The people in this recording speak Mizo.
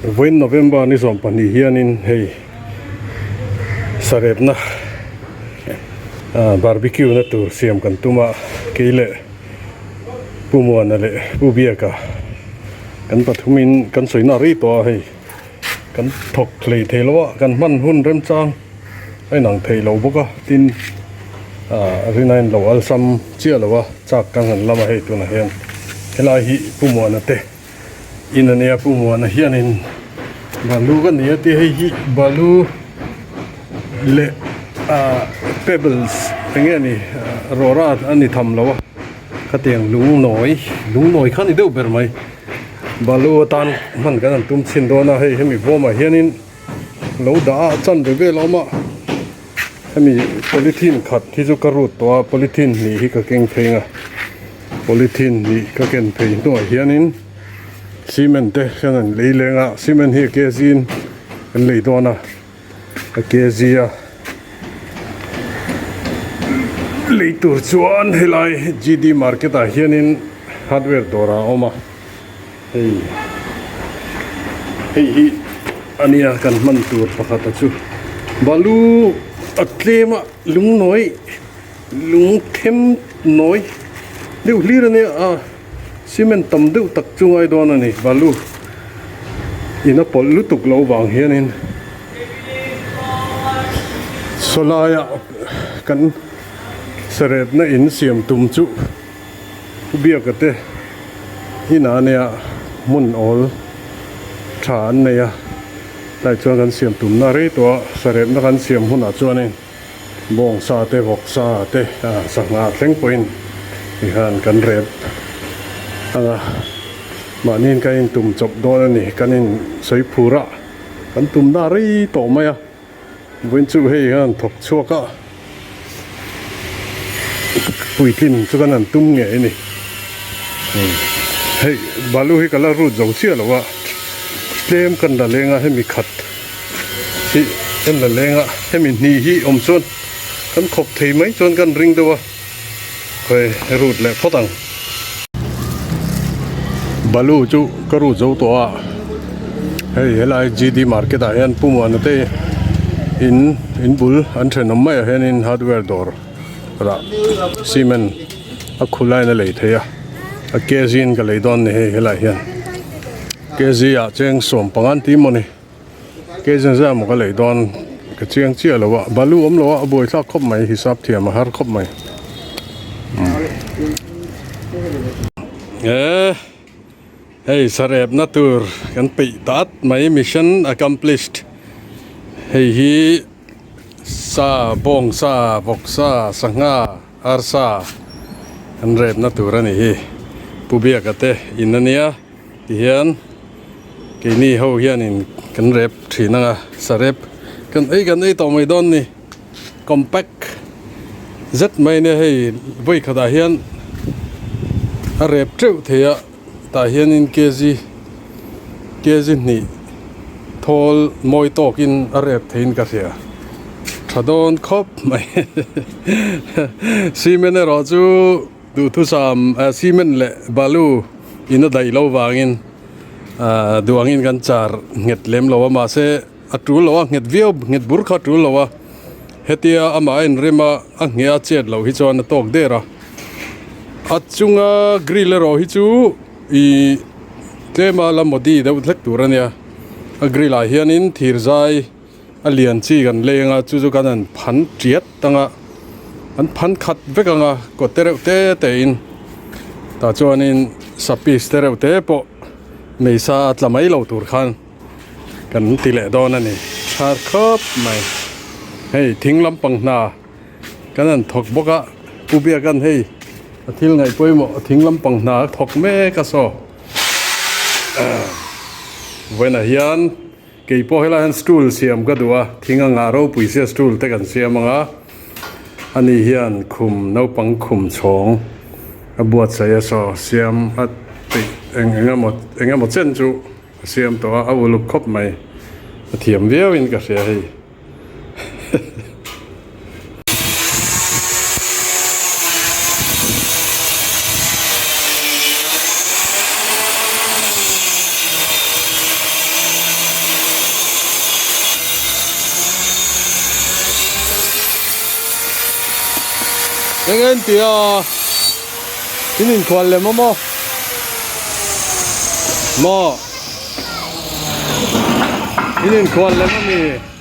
Vawiin November ni 12 hianin hei sarepna barbecue na tur siam kan tum a, kei leh Pu Muana leh Pu Biaka kan pathumin kan sawi na rei tawh a hei kan thawk hlei thei lo a, kan hman hun remchang a inang thei lo bawk a, tin rinain lo alsam chiah lo a chak kan han lam a hei tunah hian helai hi Pu Muana te. In a nia Pu Muana hianin balu ka nei a tia hei hi balu leh ah pebbles eng nge ni rawra a ni tham lo a khatiang lung nawi lung nawi kha a ni deuh ber mai balu atan hman kan han tum chhin dawn a hei hemi bawmah hianin lo dah a a chanve vel a awm a hemi polythene khat hi chu ka rut tawh a polythene hnih hi ka keng phei ang a. Polythene hnih ka ken phei hnuah hianin cement te hian an lei leng a cement hi a kg in an lei dawn a a kg a lei tur chuan helai G D market ah hianin hardware dawr ah a awm a hei hei hi a nia kan hman tur pakhat a chu balu a tlem a lungnawi. Lung them nawi deuh hlir a nia a cement tam deuh tak chu ngai dawn a ni balu in a pawlh lutuk loh vang hianin sawlaia kan sarepna in siam tum chu biaka te inah a nia hmun awl tha an nei a tlai chuan kan siam tumna rei tawh a sarepna kan siam hunah chuanin. Bawngsa te vawksa te sangha thleng pawhin tihian kan rep ang a, mahniin kan intum chawp dawn a ni, kan in sawi phur a, kan tum na rei tawh mai a, vawiin chu hei hian thawk chhuak a, puitlin chu kan han tum ngei a ni, hei balu hi ka la rut zo chiah lo a, tlem kan la leng a hemi khat. Hi en la leng a hemi hni hi awm chuan kan khawp thei mai chuan kan ring deuh a khawi rut leh phawt ang. Balu chu ka rut zo tawh a hei helai G D market ah hian Pu Muana te in in bul an thenawm mai ah hianin hardware dawr rah cement a khu lain a lei thei a a kg in ka lei dawn a ni hei helai hian kg ah cheng 15 an ti maw ni. Kei zan zan maw ka lei dawn ka chiang chiah lo a balu awm lo a a buai thlak khawp mai hisap thiam a har khawp mai e hei sarep na tur kan peih ta at mai mission accomplished hei hi sa bawng sa vawk sa sangha arsa kan rep na tur a ni hi pu biaka te in ania. Tihian keini ho hianin kan rep thin anga sarep kan ei kan ei tawh mai dawn ni compact zet mai ania hei vawi khatah hian a rep teuh thei a tah hianin kg kg hnih thawl mawi tawkin a rep theiin ka hria tha dawn khawp mai cement erawh chu. Duhthusam cement leh balu in a daih lo vangin duh angin kan char nghet lem lo a mahse a tul lo a nghet viau nghet bur kha a tul lo a hetia amah a inrem a a ngheh a chet loh hi chuan a tawk der a a chunga grill erawh hi chu ih tlema la modi deuh hlek tur a nia a grill ah hianin thir zai. A lian chi kan leng a chu chu kan han phan tiat ang a an phan khat vek ang a kaw te reuh te te in tah chuanin sapis te reuh te pawh nei sa a tla mai lo tur khan kan ti leh dawn a ni thar khawp mai hei thing lampang hna kan han thawk bawk a pu biakan hei a thil ngaih pawimawh thing lampang hna a thawk mek a saw vawiinah hian. Kei pawh helai hian stool siam ka duh a, thing anga ropui sia stool te kan siam ang a, ani hian khum naupang khum chhawng a buatsaih a saw siam a peih eng eng emaw eng emaw chen chu a siam tawh a, a uluk khawp mai a thiam viau in ka hria hei. Eng en ti a in inkhual lem a maw maw in inkhual lem a mi.